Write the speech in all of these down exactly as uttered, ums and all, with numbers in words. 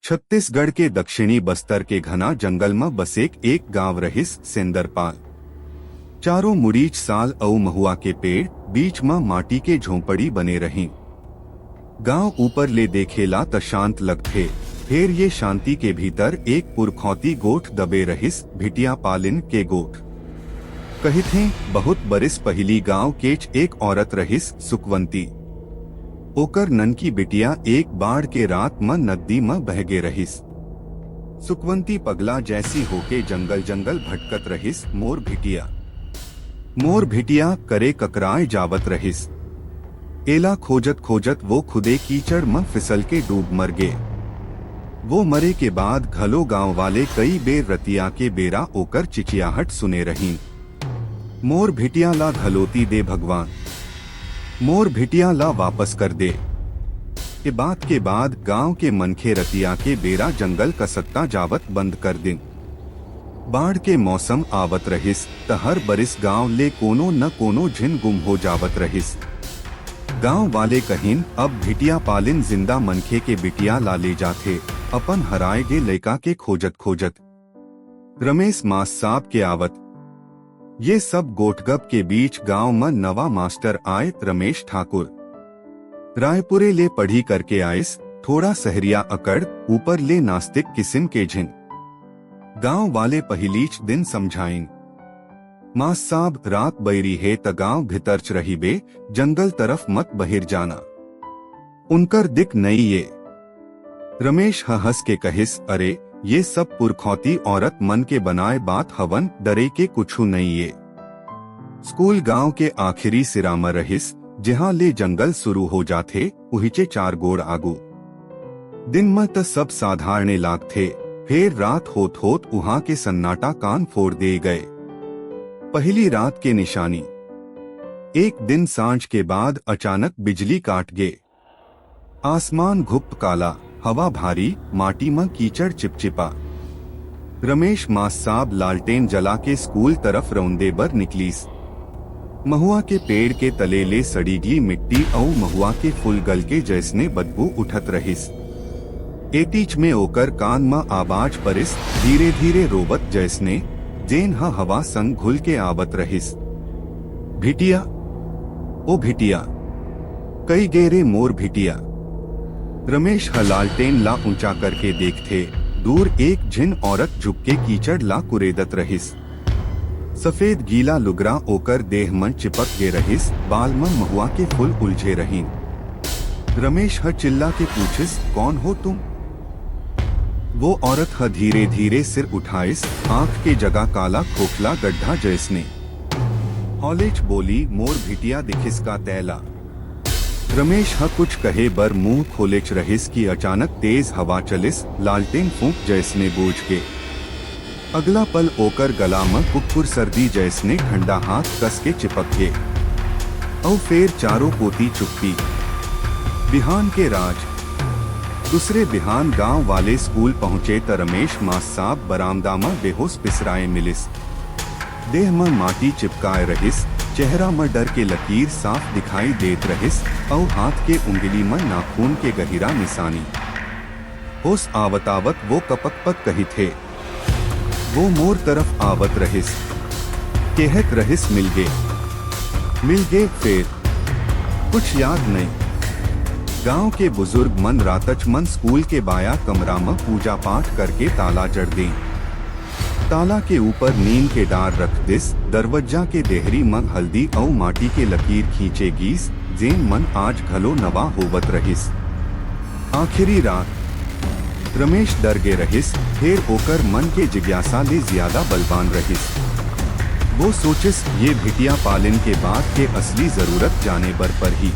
छत्तीसगढ़ के दक्षिणी बस्तर के घना जंगल म बसेक एक गांव रहिस, सेंदरपाल। चारों मुड़ीच साल अउ महुआ के पेड़, बीच म माटी के झोंपड़ी बने रहिन। गांव ऊपर ले देखेला त शांत लगथे, फेर ये शांति के भीतर एक पुरखौती गोठ दबे रहिस, भिटिया पालिन के गोठ। कहिथें, बहुत बरिस पहिली गांव केच एक औरत रहिस, सुकवंती। ओकर ननकी बिटिया एक बाढ़ के रात म नद्दी म बह गे रहिस। सुकवंती पगला जैसी होके जंगल-जंगल भटकत रहिस, "मोर भिटिया, मोर भिटिया" करे ककराए जावत रहिस। एला खोजत-खोजत वो खुदे कीचड़ म फिसल के डूब मर गे। वो मरे के बाद घलो गांव वाले कई बेर रतिया के बेरा ओकर चिचियाहट सुने रहिन। "मोर भिटिया ला घलोती दे भगवान, मोर भिटिया ला वापस कर दे।" ए बात के बाद गांव के मनखे रतिया के बेरा जंगल कसकता जावत बंद कर दिन। बाढ़ के मौसम आवत रहिस, त हर बरिस गांव ले कोनो न कोनो झिन गुम हो जावत रहिस। गांव वाले कहिन, "अब भिटिया पालिन जिंदा मनखे के बिटिया ला ले जाथे, अपन हराए गे लइका के खोजत-खोजत।" रमेश मास साहब के आवत। ये सब गोठगप के बीच गांव म नवा मास्टर आए, रमेश ठाकुर। रायपुरे ले पढ़ी करके आइस, थोड़ा सहरिया अकड़, ऊपर ले नास्तिक किसिम के झिन। गांव वाले पहिलीच दिन समझाइन, "मास साहब, रात बइरी हे त गांव भितरच रहिबे, जंगल तरफ मत बहिर जाना।" उनकर दिक नइ ये। रमेश ह हंस के कहिस, "अरे, ये सब पुरखौती औरत मन के बनाए बात हवन, डरे के कुछु नइ ये।" स्कूल गांव के आखिरी सिरा म रहिस, जिहां ले जंगल शुरू हो जाथे, उहिचे चार गोड़ आगू। दिन म त सब साधारणे लागथे, फेर रात होत-होत उहां के सन्नाटा कान फोड़ दे गए। पहिली रात के निशानी। एक दिन सांझ के बाद अचानक बिजली काट गे। आसमान घुप्प काला, हवा भारी, माटी म कीचड़ चिपचिपा। रमेश मास साहब लालटेन जला के स्कूल तरफ रौंदे बर निकलिस। महुआ के पेड़ के तले ले सड़ीगी मिट्टी अउ महुआ के फूल गल के जैसने बदबू उठत रहिस। एतीच में ओकर कान म आवाज परिस, धीरे-धीरे रोवत जैसने, जेन ह हवा संग घुल के आवत रहिस, "भिटिया, ओ भिटिया, कई गे रे मोर भिटिया?" रमेश ह लालटेन ला ऊंचा करके देखथे, दूर एक झिन औरत झुक के कीचड़ ला कुरेदत रहिस। सफेद गीला लुगरा ओकर देह म चिपक गे रहिस, बाल म महुआ के फूल उलझे रहिन। रमेश ह चिल्ला के पूछिस, "कौन हो तुम?" वो औरत ह धीरे-धीरे सिर उठाइस, आंख के जगह काला खोखला गड्ढा जैसने। हौलेच बोली, "मोर भिटिया दिखिस का तैला?" रमेश ह कुछ कहे बर मुंह खोलेच रहिस कि अचानक तेज हवा चलिस, लालटेन फूंक जैसने बूझ गे। अगला पल ओकर गला म कुक्कुर सर्दी जैसने ठंडा हाथ कस के चिपक गे। अउ फेर चारों कोती चुप्पी। बिहान के राज। दूसरे बिहान गांव वाले स्कूल पहुंचे त रमेश मास साहब बरामदा म बेहोश पिसराए मिलिस। देह म माटी चिपकाए रहिस, चेहरा म डर के लकीर साफ दिखाई देत रहिस, अउ हाथ के उंगली म नाखून के गहिरा निशानी। होश आवत-आवत वो कपकपत कहिथे, "वो मोर तरफ आवत रहिस, केहत रहिस, 'मिल गे, मिल गे,' फेर कुछ याद नइ।" गांव के बुजुर्ग मन रातच मन स्कूल के बाया कमरा म पूजा पाठ करके ताला जड़ दे। ताला के ऊपर नीम के डार रख दिस, दरवज्जा के देहरी म हल्दी अउ माटी के लकीर खींचे गीस, जेन मन आज घलो नवा होवत रहिस। आखिरी रात। रमेश डर गे रहिस, फेर ओकर मन के जिज्ञासा ले ज्यादा बलवान रहिस। वो सोचिस, "ये भिटिया पालिन के बात के असली जरूरत जाने बर परही।"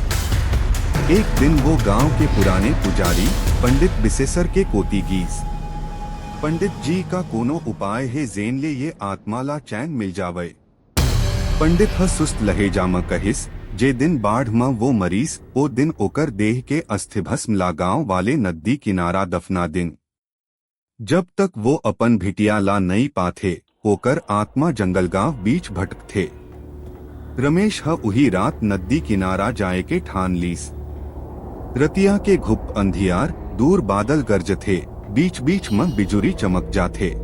एक दिन वो गांव के पुराने पुजारी पंडित बिसेसर के कोती गीस। "पंडित जी, का कोनो उपाय हे जेन ले ये आत्मा ला चैन मिल जावय?" पंडित ह सुस्त लहेजा म कहिस, "जे दिन बाढ़ म वो मरीस, ओ दिन ओकर देह के अस्थि भस्म ला गांव वाले नद्दी किनारा दफना दिन। जब तक वो अपन भिटिया ला नइ पाथे, ओकर आत्मा जंगलगांव बीच भटकथे।" रमेश ह उही रात नद्दी किनारा जाए के ठान लीस। रतिया के घुप्प अंधियार, दूर बादल गरजथे, बीच बीच म बिजुरी चमक जाथे।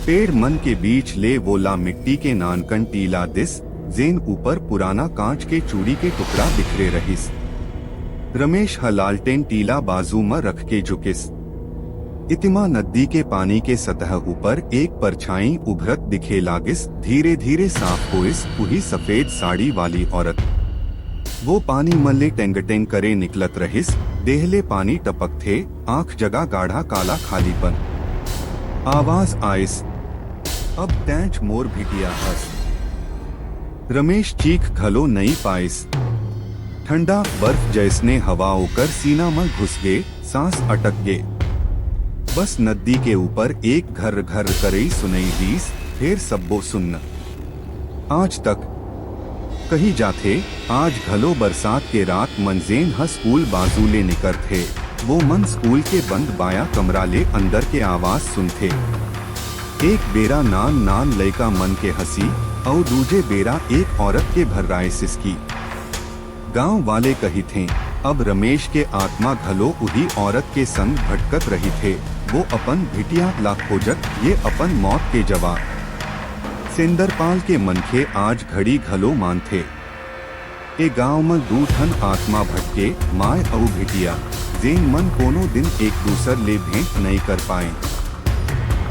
पेड़ मन के बीच ले वोला मिट्टी के नानकन टीला दिस, जेन ऊपर पुराना कांच के चूड़ी के टुकड़ा बिखरे रहिस। रमेश ह लालटेन टीला बाजू म रख के झुकिस। इतिमा नद्दी के पानी के सतह ऊपर एक परछाई उभरत दिखे लागिस, धीरे धीरे साफ होइस उही सफेद साड़ी वाली औरत। वो पानी म ले टेंगटेंग करे निकलत रहिस, देह ले पानी टपकथे, आंख जगा गाढ़ा काला खालीपन। आवाज आइस, "अब तैंच मोर भिटिया हस।" रमेश चीख घलो नइ पाइस। ठंडा बर्फ जैसने हवा ओकर सीना म घुस गे, सांस अटक गे। बस नद्दी के ऊपर एक घर्र घर्र करई सुनई दीस, फेर सब्बो सुन्न। आज तक कही जाथे, आज घलो बरसात के रात मन जेन ह स्कूल बाजू ले निकरथे, वो मन स्कूल के बंद बाया कमरा ले अंदर के आवाज सुनथे। एक बेरा नान नान लइका मन के हंसी, अउ दूजे बेरा एक औरत के भर्राए सिसकी। गांव वाले कहिथें, अब रमेश के आत्मा घलो उही औरत के संग भटकत रहिथे, वो अपन भिटिया ला खोजत ये अपन मौत के जवाब। सेंदरपाल के मनखे आज घड़ी घलो मानथे। ए गांव म दू ठन आत्मा भटके, माय अउ भिटिया, जेन मन कोनो दिन एक दूसर ले भेंट नइ कर पाए,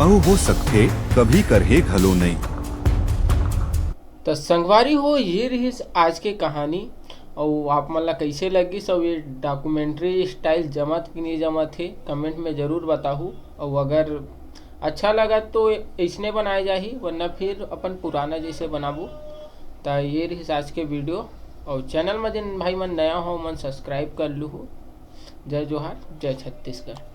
अउ हो सकथे कभी करहे घलो नइ। त संगवारी हो, ये रिहिस आज के कहानी। अउ आप मन ला कइसे लगिस, अउ ये डॉक्यूमेंट्री स्टाइल जमत कि नहीं जमत हे, कमेंट में जरूर बताहू। अउ अगर अच्छा लगत तो अइसने बनाए जाही, वरना फिर अपन पुराना जैसे बनाबो। त ये रिहिस आज के वीडियो। अउ चैनल में जिन भाई मन नया हो, मन सब्सक्राइब कर लूहू। जय जोहार, जय छत्तीसगढ़।